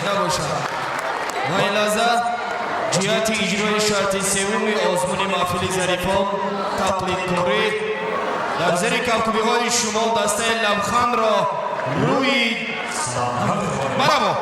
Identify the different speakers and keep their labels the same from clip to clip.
Speaker 1: Набошад. Ва ин лаҳза ҷиҳати иҷрои шарти севуми озмуни маҳфили зарифон тақлидкорӣ дар зери кафкӯбиҳои шумо дастаи лабхандро рӯи марамо.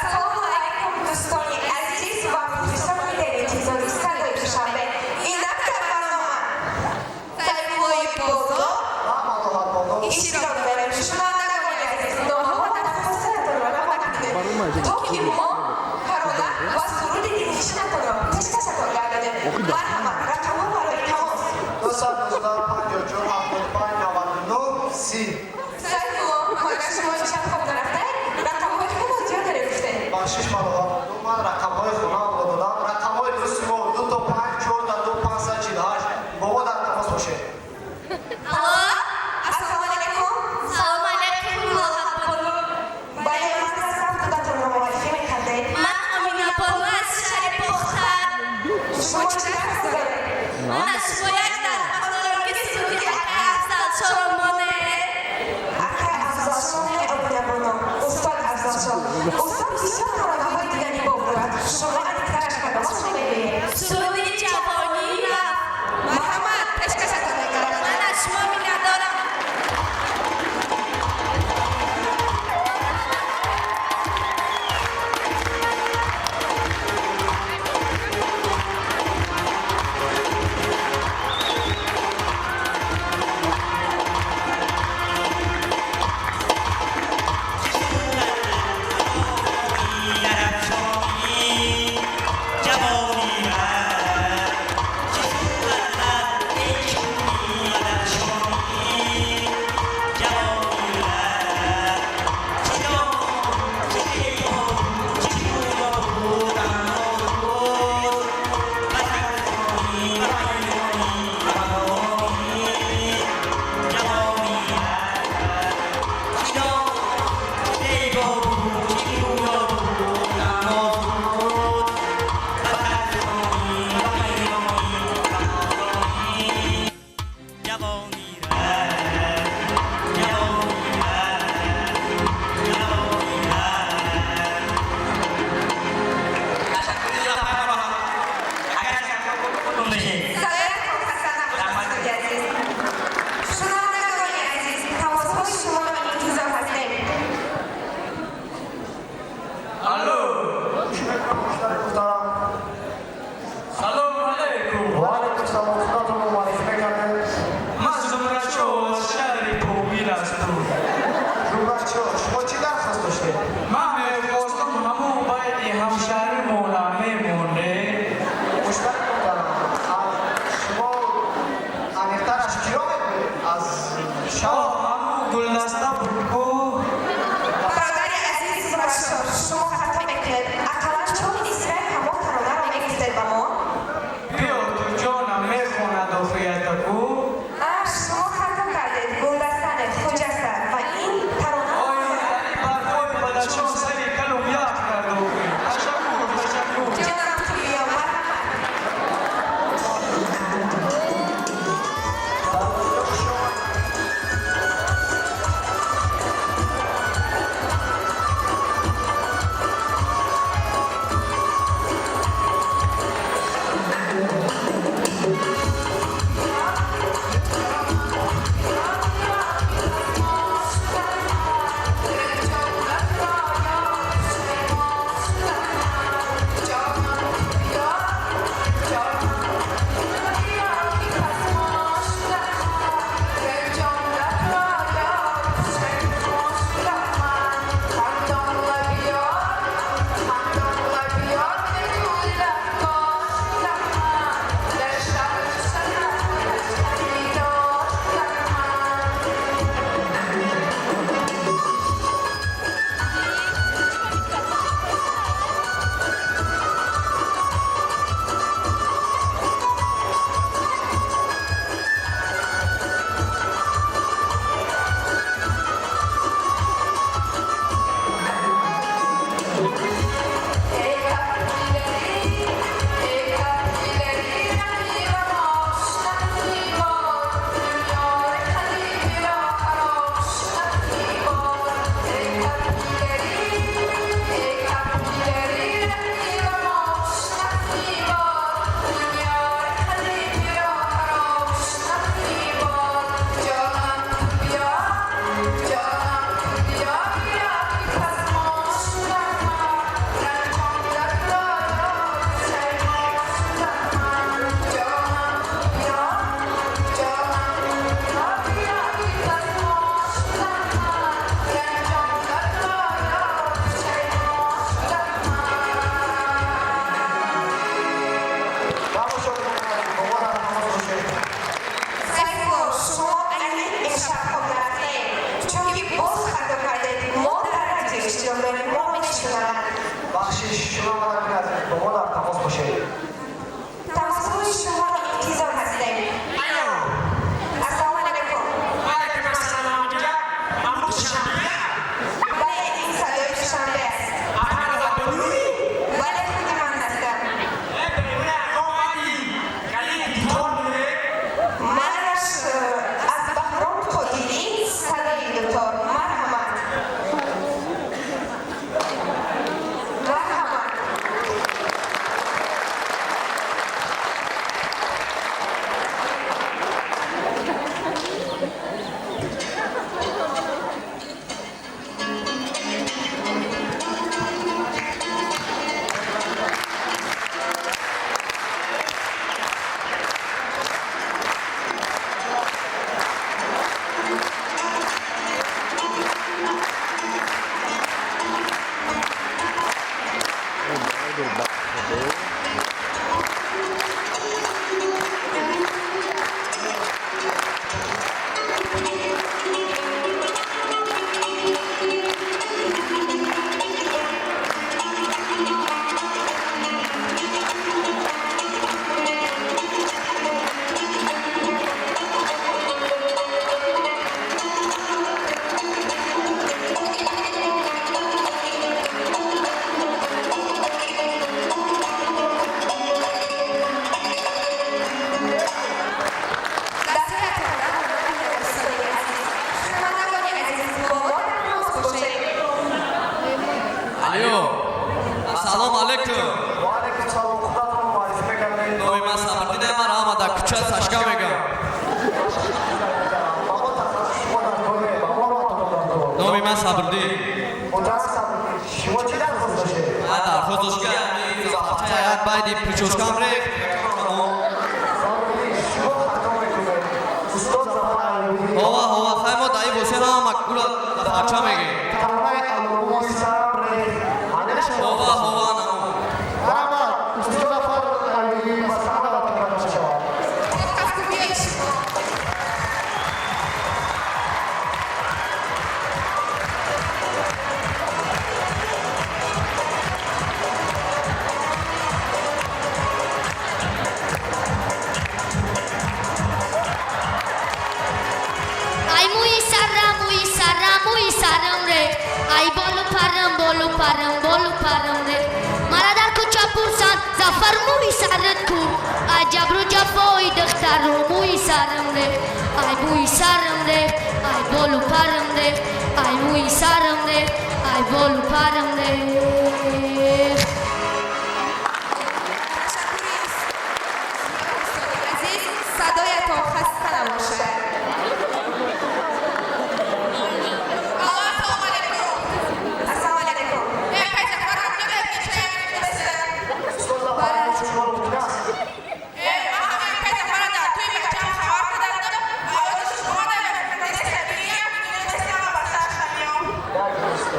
Speaker 2: Ассалому алайкум, дӯстони азиз ва мухлисони телевизори Садои Душанбе. Инак дар барнома Сайфуллои Бозор иштирок дорем. Шунавандагони азиз, номаҳо ва дархостҳоятонро равона кунед, то ки мо тарона ва суруди дилнишинатонро пешкашатон гардонем. Марҳамат, рақамҳо барои тамос:
Speaker 3: 219 54 75 99 30.
Speaker 2: Сайфулло, магар шумо имшаб хоб нарафтаед? Рақамҳои хело зиёд доред, гуфтед.
Speaker 3: Бахшиш, Малоҳатбону, ман рақамҳои хонаамро додам. Рақамҳои дӯсти мо 2 то 5 4 2 548. Бо мо дар тамос бошед.
Speaker 4: Алло,
Speaker 2: Ассалому алайкум.
Speaker 4: Салом алейкум, Малоҳатбону.
Speaker 2: Бале, ман ҳастам, худатонро муаррифӣ мекардед.
Speaker 4: Ман Оминабону аз шаҳри Бохтар.
Speaker 2: Шумо чӣ дархост доред?
Speaker 4: Ман аз шумо як дархост дорам, ки суруди акай Афзалшоро монед.
Speaker 2: Акай Афзалшо не, Оминабону, устод Афзалшо. Устод бисёр таронаҳои дидани боб дорад. Шумо аниқтараш кадомашро мегӯед?
Speaker 4: Суруди ҷавонӣ рафт.
Speaker 2: Марҳамат, пешкашатон мегардонам.
Speaker 4: Ман аз шумо миннатдорам.
Speaker 5: جوانی رفت چه صورت ای چونی بدخشانی جوانی رفت چه دام چه دیوان چه گویا بود اما بود بدخشانی و حیرانی و غمانی جوانی رفت چه دام چه دیوان چه گویا بود اما بود بدخشانی و حیرانی و غمانی جوانی رفت جوانی رفت جوانی رفت.
Speaker 2: Салом ҳасан, дӯстони азиз. Шунавандагони азиз, тамосҳои шуморо интизор ҳастем.
Speaker 6: Алло,
Speaker 3: Гӯш мекунам, муштари муҳтарам.
Speaker 6: Салом алейкум.
Speaker 3: Ва алайкум салом, худатонро муаррифӣ мекардед.
Speaker 6: Ман Зумрачо аз шаҳри Помир ҳастам.
Speaker 3: Зумрачо, шумо чӣ дархост доштед?
Speaker 6: Ман мехостам ҳамон байти ҳамшаҳримона мемонед.
Speaker 3: Муштари муҳтарам, аз шумо аниқтараш киро мегӯед? Аз шаҳр?
Speaker 6: Ҳамон гулдаста буд ку.
Speaker 2: Бародари азиз Зумрачо, шумо хато мекунед. Ақаллан чор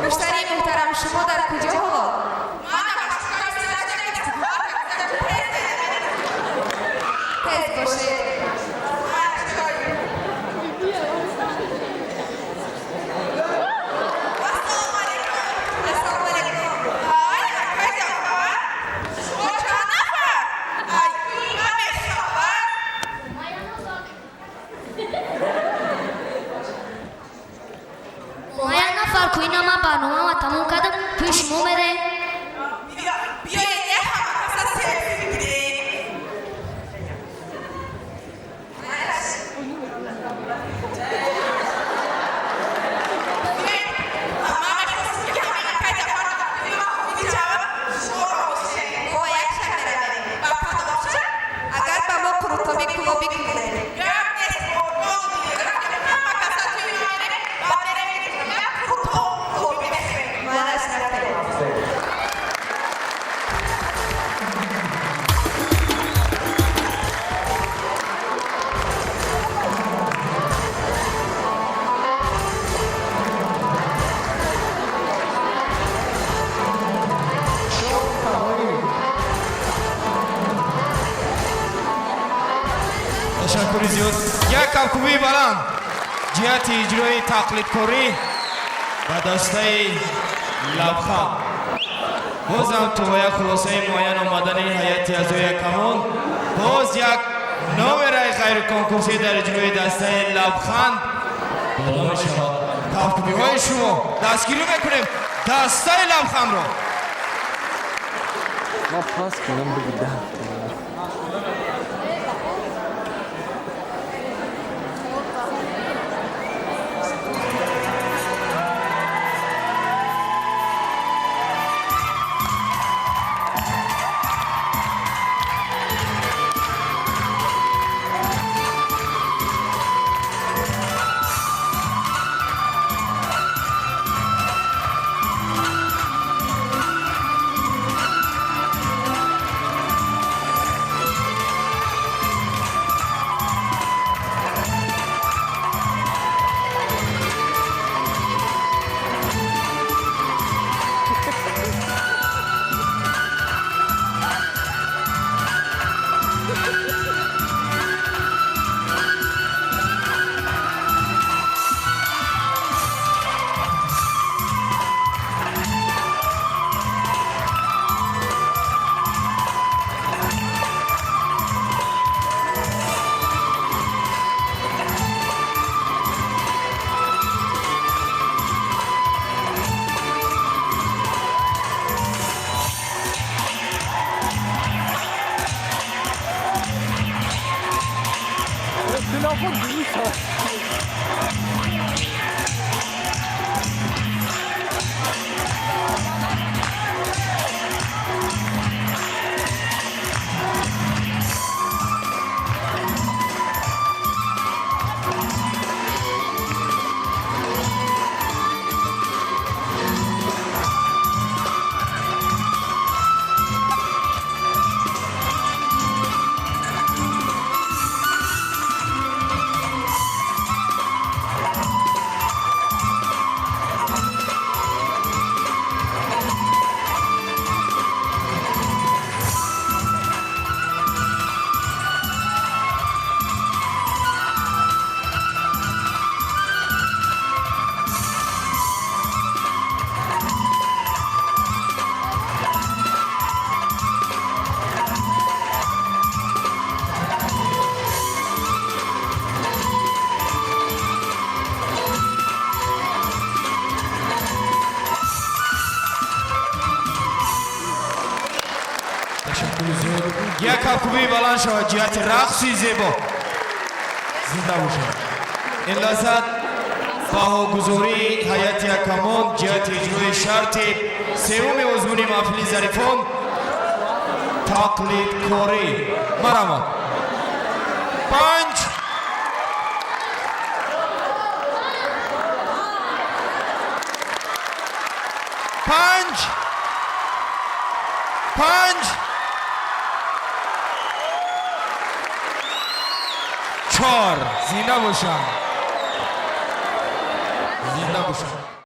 Speaker 2: Муштарии муҳтарам, шумо дар куҷо
Speaker 1: Як кафкӯбии баланд ҷиҳати иҷрои тақлидкорӣ ба дастаи Лабханд. Бозам то як хулосаи муайян омадани ҳайати аъзои ҳакамон, боз як номераи ғайриконкурсӣ дар иҷрои дастаи Лабханд дода мешавад. Кафкӯбиҳои шумо, дастгирӣ мекунем дастаи Лабхандро.
Speaker 7: Ман пас кунам, бигида. Телефон гӯша.
Speaker 1: Ташаккури зиёд. Як кафкӯбии баланд шавад ҷиҳати рақси зебо. Зинда бошад. Ин лаҳзат баҳогузории ҳайати ҳакамон ҷиҳати иҷрои шарти сеюми озмуни маҳфили зарифон, тақлидкорӣ. Марҳамат. Панҷ, панҷ, панҷ, чор. Зинда бошанд, зинда бошанд.